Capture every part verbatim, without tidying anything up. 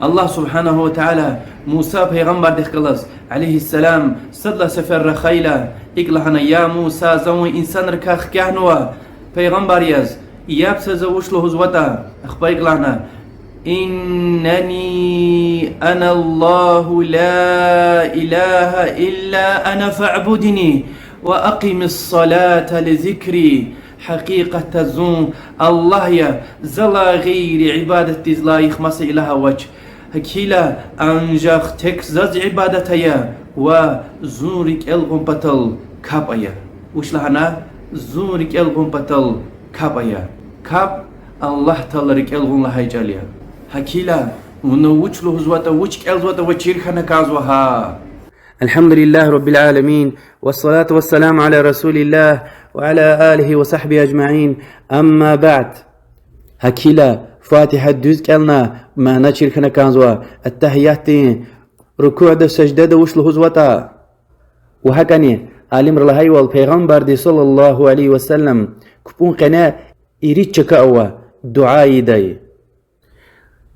Аллагь سبحانه وتعالى Муса пайгъамбардихъ галаз, عليه السلام, сад лагьай сефер рахайла, икӀ лагьана: Я Муса, за вун инсанрикай хкягънава, пайгъамбар яз, яб це за вуч лугьузватӀа. Ахпа икӀ лагьана: إنني أنا الله لا إله إلا أنا فاعبدني وأقم الصلاة لذكري. Гьакъикъатда зун Аллагь я, залай гъейри ибадатдиз лайих маса илагь авач. Гьакила анжах тек заз ибадат ая ва зун рикӀел гъун патал капӀ ая. Вуч лагьана? Зун рикӀел гъун патал капӀ ая. КапӀ Аллагь Таала рикӀел гъун лагьай чӀал я. Гьакила вуна вуч лугьузватӀа, вуч кӀелзаватӀа ва чир хьана кӀанзава гьа. الحمد لله رب العالمين، والصلاة والسلام على رسول الله وعلى آله وصحبه أجمعين. أما بعد. Гьакила Фатигьа дуьз кӀелна, мана чир хьана кӀанзава, аттагьиятдин рукуъда, саждада вуч лугьузватӀа. Ва гьакӀани алимри лагьайвал, Пайгъамбарди صلى الله عليه وسلم кпӀун къене ирид чка ава дуьа ийидай.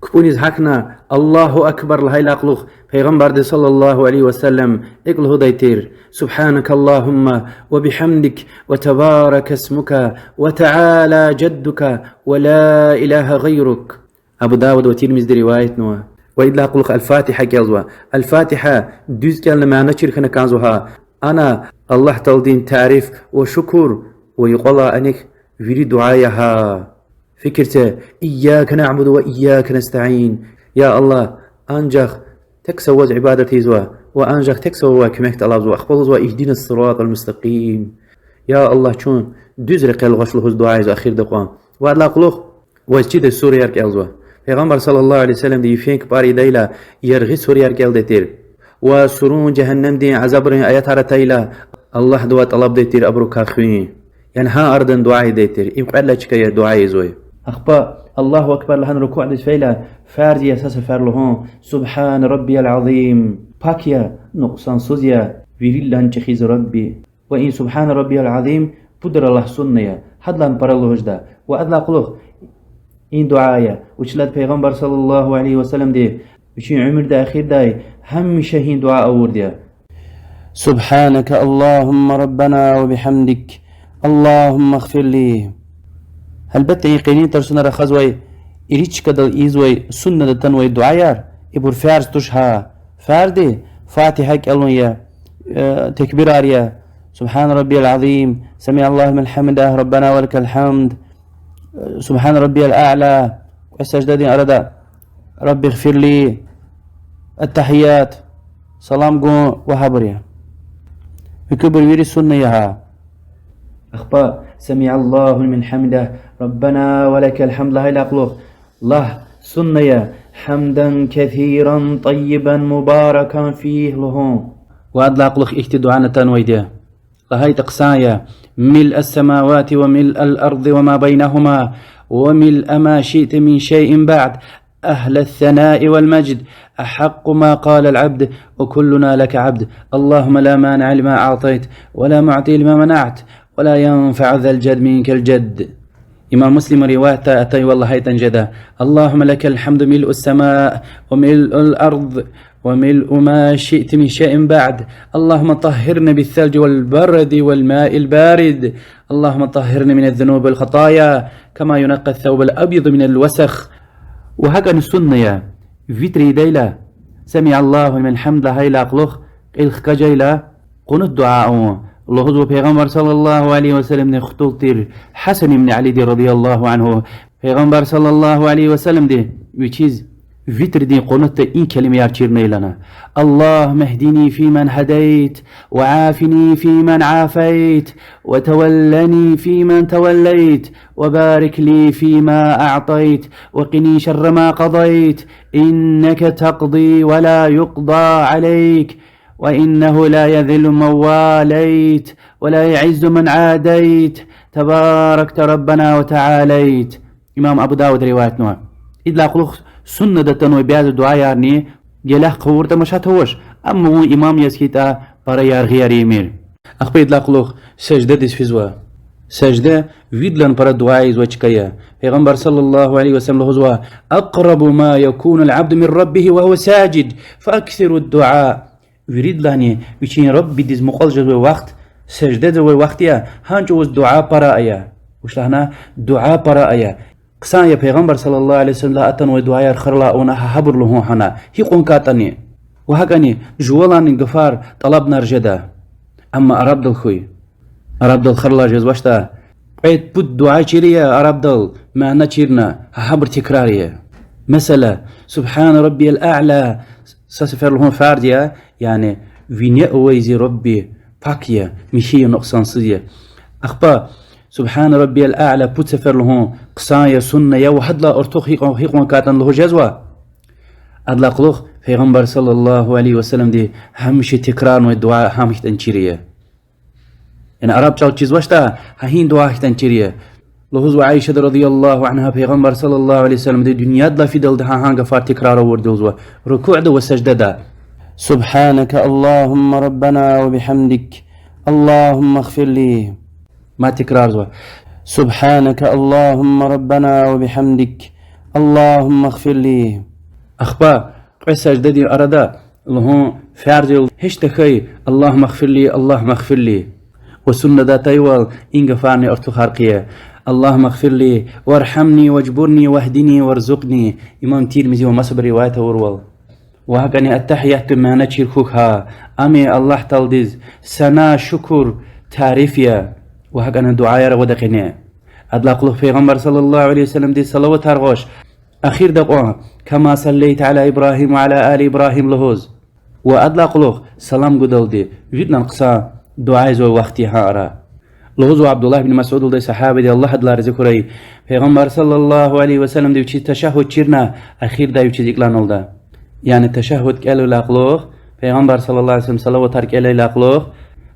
КпӀуниз гьахьна الله أكبر лагьайла кьулухъ Пайгъамбарди صلى الله عليه وسلم икӀ лугьудай тир: سبحانك اللهم وبحمدك وتبارك اسمك وتعالى جدك ولا إله غيرك. Абу Давуда ва Тирмизиди риваятнава. Ва идалай кьулухъ Аль-Фатигьа кӀелзава. Аль-Фатигьа дуьз кӀелна мана чир хьана кӀанзава гьа. Ана Аллагь Тааладин тариф ва шукур ва юкьвалай анихъ вири дуьа я гьа. Фикир це: إياك نعبد وإياك نستعين. Я Аллагь, анжах тек са Ваз ибадат ийизва ва анжах тек са Вавай куьмек тӀалабзава, ахпа лугьузва: اهدنا الصراط المستقيم. Я Аллагь, чун дуьз рекьел гъваш лугьуз дуьа ийизва ахирда кьван. Ва адалай кьулухъ ваз чидай сураяр кӀелзава. Пайгъамбар صلى الله عليه وسلمди йифен кпӀар ийидайла, яргъи сураяр кӀелдай тир. Ва сурун, жегьеннемдин азабрин аятар атайла, Аллагьдивай тӀалабдай тир абурукай хуьн. Яни гьа арадан дуьа ийидай тир. Им кьвед лагьай чка я дуьа ийизвай. Ахпа الله أكبر лагьана рукуъдиз фейила, фарз я са сефер лугьун: سبحان ربي العظيم. Пак я, нукьсансуз я, виридалай чӀехи я Рабби. Ва и سبحان ربي العظيم пудралай сунна я, гьадалайни пара лугьуз жеда. Ва адалай кьулухъ и дуьа я, вучиз лагьайтӀа Пайгъамбар صلى الله عليه وسلمди вичин уьмуьрда эхирдай гьамиша и дуьа авурди я: سبحانك اللهم ربنا وبحمدك اللهم اغفر لي. Гьелбетда, и къенин тарсуна рахазвай, ирид чкадал ийизвай, суннада атанвай дуьаяр, ибур фарз туш гьа. Фарзди Фатигьа кӀелун я, э, текбирар я: سبحان ربي العظيم، سمع الله لمن حمده، ربنا ولك الحمد, سبحان ربي الأعلى, кьве саждадин арада رب اغفر لي, التحيات, салам гун ва гьабур я. Муькуьбур вири сунна я гьа. Ахпа سمع الله لمن حمده، ربنا ولك الحمد лагьайла кьулухъ, лагь, сунна я حمدا كثيرا طيبا مباركا فيه лугьун. Ва адалай кьулухъ ихьтин дуьани атанвайди я. ЛагьайтӀа хъсан я: ملء السماوات وملء الأرض وما بينهما وملء ما شئت من شيء بعد، أهل الثناء والمجد، أحق ما قال العبد، وكلنا لك عبد، اللهم لا مانع لما أعطيت، ولا معطي لما منعت، ولا ينفع ذا الجد منك الجد. Имам Муслима риваятда атайвал, лагьайтӀани жеда: اللهم لك الحمد ملء السماء وملء الأرض وملء ما شئت من شيء بعد، اللهم طهرنا بالثلج والبرد والماء البارد، اللهم طهرنا من الذنوب والخطايا كما ينقى الثوب الأبيض من الوسخ. Ва гьакӀани сунна я витр ийидайла سمع الله لمن حمده лагьайла кьулухъ, кьил хкажайла, къунут дуьа авун. Лугьузва Пайгъамбар صلى الله عليه وسلمдин хтул тир Гьасан ибн Алиди رضي الله عنه, Пайгъамбар صلى الله عليه وسلمди вичиз витрдин къунутда и келимаяр чирнай лагьана: اللهم اهدني فيمن هديت، وعافني فيمن عافيت، وتولني فيمن توليت، وبارك لي فيما أعطيت، وقني شر ما قضيت، إنك تقضي ولا يقضى عليك، وإنه لا يذل من واليت، ولا يعز من عاديت، تباركت ربنا وتعاليت. Имам Абу Давуда риваятнава. Идалай кьулухъ суннада атанвай бязи дуьаярни гелахъ хъувуртӀа машат авач, амма вун имам яз хьайитӀа, пара яргъияр ийимир. Ахпа идалай кьулухъ саждадиз физва. Сажда виридалай пара дуьа ийизвай чка я. Пайгъамбар صلى الله عليه وسلم лугьузва: أقرب ما يكون العبد من ربه وهو ساجد، فأكثروا الدعاء. Виридалайни вичин Раббидиз мукьвал жезвай вахт саждада авай вахт я, гьа чӀавуз дуьа пара ая. Вуч лагьана? Дуьа пара ая. Хъсан я Пайгъамбар صلى الله عليه وسلمдилай атанвай дуьаяр хуралай авуна гьа гьабур лугьун гьана, гьикьван кӀантӀани. Ва гьакӀни жувалайни гафар тӀалабнар жеда. Амма арабдал хьуй. Арабдал хуралай жезвачтӀа, кьвед-пуд дуьа чир ая арабдал, мана чирна, гьа гьабур текрар ая. Месела, سبحان ربي الأعلى са сефер лугьун фарз я, яни вине авай зи Рабби пак я, михьи я, нукьсансуз я. Ахпа سبحان ربي الأعلى пуд сефер лугьун хъсан я, сунна я ва гьадалай артух гьикьван, гьикьван кӀантӀани лугьуз жезва. Адалай кьулухъ Пайгъамбар صلى الله عليه وسلمди гьамиша текрарнавай дуьа гьам хьтин чир ая. Яни араб чӀал чизвачтӀа, гьа гьин дуьа хьтин чир ая. Лугьузва Аишади رضي الله عنها, Пайгъамбар صلى الله عليه وسلمди дуьньядилай фидалди гьа гьа гафар текрар авурди лугьузва рукуъда ва саждада: سبحانك اللهم ربنا وبحمدك، اللهم اغفر لي. Мад текрарзава: سبحانك اللهم ربنا وبحمدك، اللهم اغفر لي. Ахпа кьве саждадин арада лугьун фарз я гьич тахьай اللهم اغفر لي، اللهم اغفر لي. Ва суннадай атайвал и гафарни артухар хъия: اللهم اغفر لي وارحمني واجبرني واهدني وارزقني. Имам Тирмизи ва масабуру риваят авурвал. Ва гьакӀни التحيات мана чир хьухь гьа, ам Аллагь Тааладиз сана, шукур, тариф я. Ва гьакӀни дуьаяр авада къене. Адалай кьулухъ Пайгъамбар صلى الله عليه وسلمдиз салаватар гъваш, эхирда кьван كما صليت على إبراهيم وعلى آل إبراهيم лугьуз. Ва адалай кьулухъ салам гудалди виридалай хъсан дуьа ийизвай вахт я гьа ара. Лугьузва Абдуллагь бин Масудалди, сагьабади, Аллагь адалай рази хьурай, Пайгъамбар صلى الله عليه وسلمди вичиз ташагьгьуд чирна, эхирдай вичиз икӀ лагьаналда. Яни ташагьгьуд кӀелдайдалай кьулухъ Пайгъамбар صلى الله عليه وسلم салаватар кӀелдайдалай кьулухъ,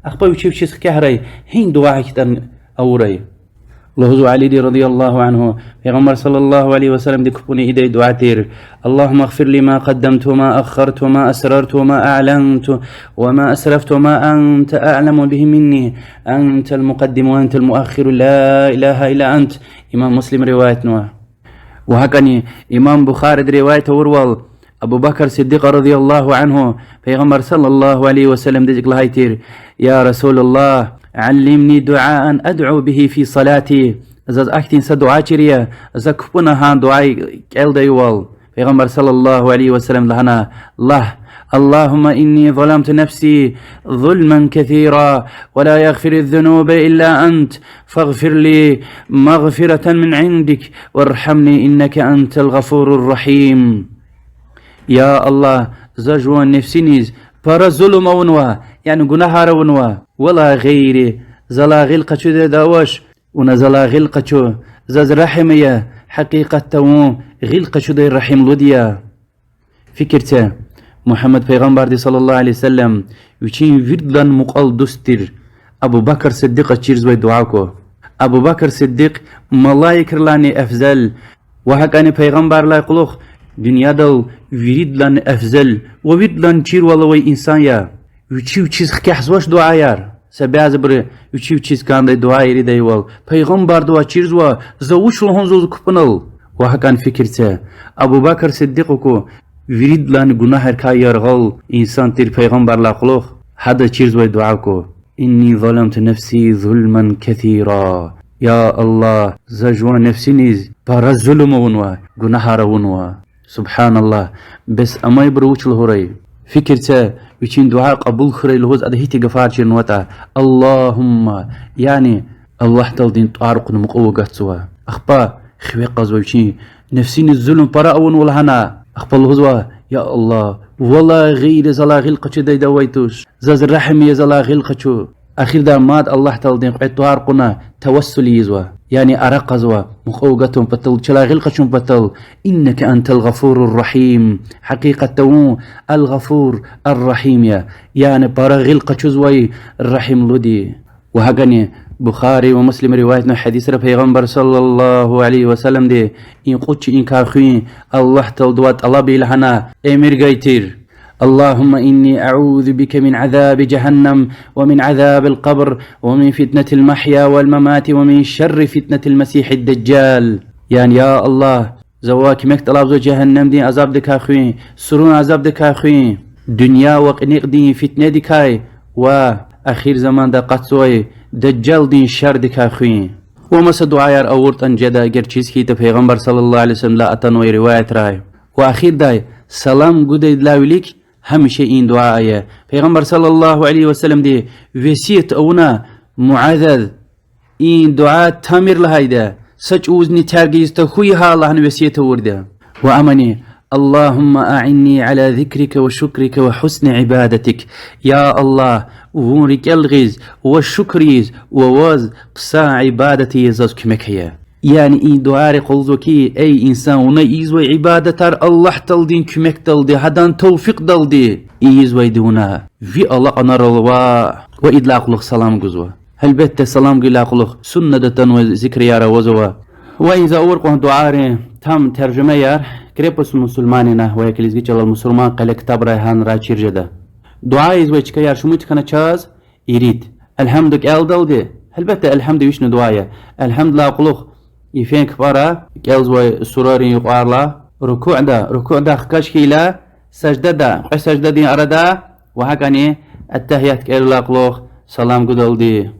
ахпа вичи вичиз хкягърай, гьин дуьа хьтин авурай. Лугьузва Алиди رضي الله عنه, Пайгъамбар صلى الله عليه وسلمди капӀуна ийидай дуьа тир: اللهم اغفر لي ما قدمت وما أخرت وما أسررت وما أعلنت وما أسرفت وما أنت أعلم به مني، أنت المقدم وأنت المؤخر، لا إله إلا أنت. Имам Муслим риваятнава. Ва гьакӀни имам Бухариди риваят авурвал, Абу Бакр Сиддикьа رضي الله عنه Пайгъамбар صلى الله عليه وسلمдиз икӀ лагьай тир: يا رسول الله، علمني دعاء أدعو به في صلاتي. Заз ахьтин са дуьа чир ая, за капӀуна гьа дуьа кӀелдайвал. Пайгъамбар صلى الله عليه وسلم лагьана: лагь: اللهم إني ظلمت نفسي ظلما كثيرا ولا يغفر الذنوب إلا أنت فاغفر لي مغفرة من عندك وارحمني إنك أنت الغفور الرحيم. Я Аллагь, за жуван нефсиниз пара зулум авунва, яни гунагьар авунва, валай гъейри залай гъил къачудайди авач, вуна залай гъил къачу, заз регьим ая, гьакъикъатда вун гъил къачудай регьимлуди я. Фикир це, Мугьаммад пайгъамбарди صلى الله عليه وسلم вичин виридалай мукьвал дуст тир Абу Бакр Сиддикьаз чирзавай дуьа ку. Абу Бакр Сиддикь малаикрилайни афзал ва гьакӀани пайгъамбаррилай кьулухъ дуьньядал виридалай афзал ва виридалай чирвал авай инсан я. Вичи вичиз хкягъзавач дуьаяр. Са бязибуру вичи вичиз кӀандай дуьа ийидайвал, пайгъамбардивай чирзава, за вуч лугьун заз капӀунал. Ва гьакӀан фикир це, Абу Бакр Сиддикь аку, виридалай гунагьрикай яргъал инсан тир пайгъамбаррилай кьулухъ, гьадаз чирзавай дуьа ку: إني ظلمت نفسي ظلما كثيرا. Я Аллагь, за жуван нефсиниз пара зулум авунва, гунагьар авунва. Субгьаналлагь, бес амайбуру вуч лугьурай? Фикир це, вичин дуьа кьабул хьурай лугьуз ада гьихьтин гафар чирнаватӀа: اللهم, яни Аллагь Тааладин тӀвар кьуна мукьув агатзава. Ахпа хиве кьазва вичин нефсиниз зулум пара авунва лагьана. Ахпа лугьузва: я Аллагь, валай гъейри залай гъил къачудайди авай туш. Заз регьим ая, залай гъил къачу. Эхирдай мад Аллагь Тааладин кьве тӀвар кьуна тавассул ийизва, яни ара кьазва, мукьув гатун патал, чалай гъил къачун патал: إنك أنت الغفور الرحيم. Гьакъикъатда вун الغفور الرحيم я, яни пара гъил къачузвай, регьимлуди. Ва гьакӀани Бухари ва Муслим риваятнавай гьадисра пайгъамбар صلى الله عليه وسلمди и кьуд чи и кар хуьн Аллагь Тааладивай тӀалаб ая лагьана эмир гайи тир. اللهم إني أعوذ بك من عذاب جهنم ومن عذاب القبر ومن فتنة المحيا والممات ومن شر فتنة المسيح الدجال. Яни, я Аллагь, за вавай куьмек тӀалабзава жегьеннемдин азабдикай хуьн, сурун азабдикай хуьн, дуьнья ва кьиникьдин фитнедикай ва эхир заманда къатзавай Дажжалдин шердикай хуьн. Ва маса дуьаяр авуртӀани жеда, эгер чиз хьайитӀа, Пайгъамбар صلى الله عليه وسلمдилай атанвай риваятрай. Ва эхирдай салам гудайдалай вилик гьамиша и дуьа ая. Пайгъамбар صلى الله عليه وسلمди весият авуна Муазаз и дуьа тамир лагьайди, са чӀавузни терг ийиз тахьуй гьа лагьана весият авурди. Ва амани: اللهم أعني على ذكرك وشكرك وحسن عبادتك. Я Аллагь, вун рикӀел гъиз ва шукур ийиз ва ваз хъсан ибадат ийиз заз куьмек ая. Яни и дуьари къалурзава хьи, эй инсан, вуна ийизвай ибадатар Аллагь Тааладин куьмекдалди, гьадан тавфикьдалди ийизвайди вуна, ви алакьунар алава. Ва идалай кьулухъ салам гузва. Гьелбетда, салам гайидалай кьулухъ суннада атанвай зикрияр авазва. Ва и за авур кьван дуьарин там тержемаяр Крепость мусульманина ва я лезги чӀалал Мусурман къеле ктабрай гьанрай чир жеда. Дуьа ийизвай чкаяр шумуд хьана чаз? Ирид. Эльгьамду кӀелдалди, гьелбетда, Эльгьамду вишни дуьа я. Эльгьамдулай кьулухъ йифен кпӀара, кӀелзавай сурарин юкьварла, рукуъда, рукуъдай хкаж хьайила, саждада, кьве саждадин арада, ва гьакӀани аттагьият кӀелдалай кьулухъ салам гудалди.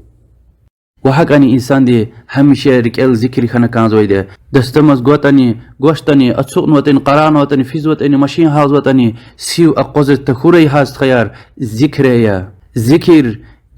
Ва гьакӀани инсанди гьамиша рикӀел зикр хьана кӀанзавайди я. Дастамаз гватӀани, гвачтӀани, ацукьнаватӀани, къарагънаватӀани, физватӀани, машин гьалзватӀани, сив акъвазиз тахьурай гьа, стхаяр, зикр ая. Зикр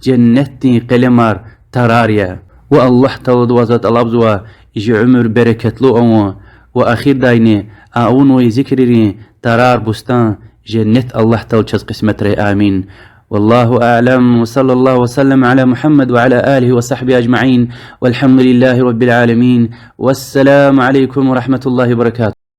женнетдин къелемар тарар я. Ва Аллагь Тааладивай за тӀалабзава жи уьмуьр берекетлу авун ва эхирдайни а авунвай зикрийрин тарар, бустан, женнет Аллагь Таала чаз къисметрай. Амин. والله أعلم، وصلى الله وسلم على محمد وعلى آله وصحبه أجمعين، والحمد لله رب العالمين، والسلام عليكم ورحمة الله وبركاته.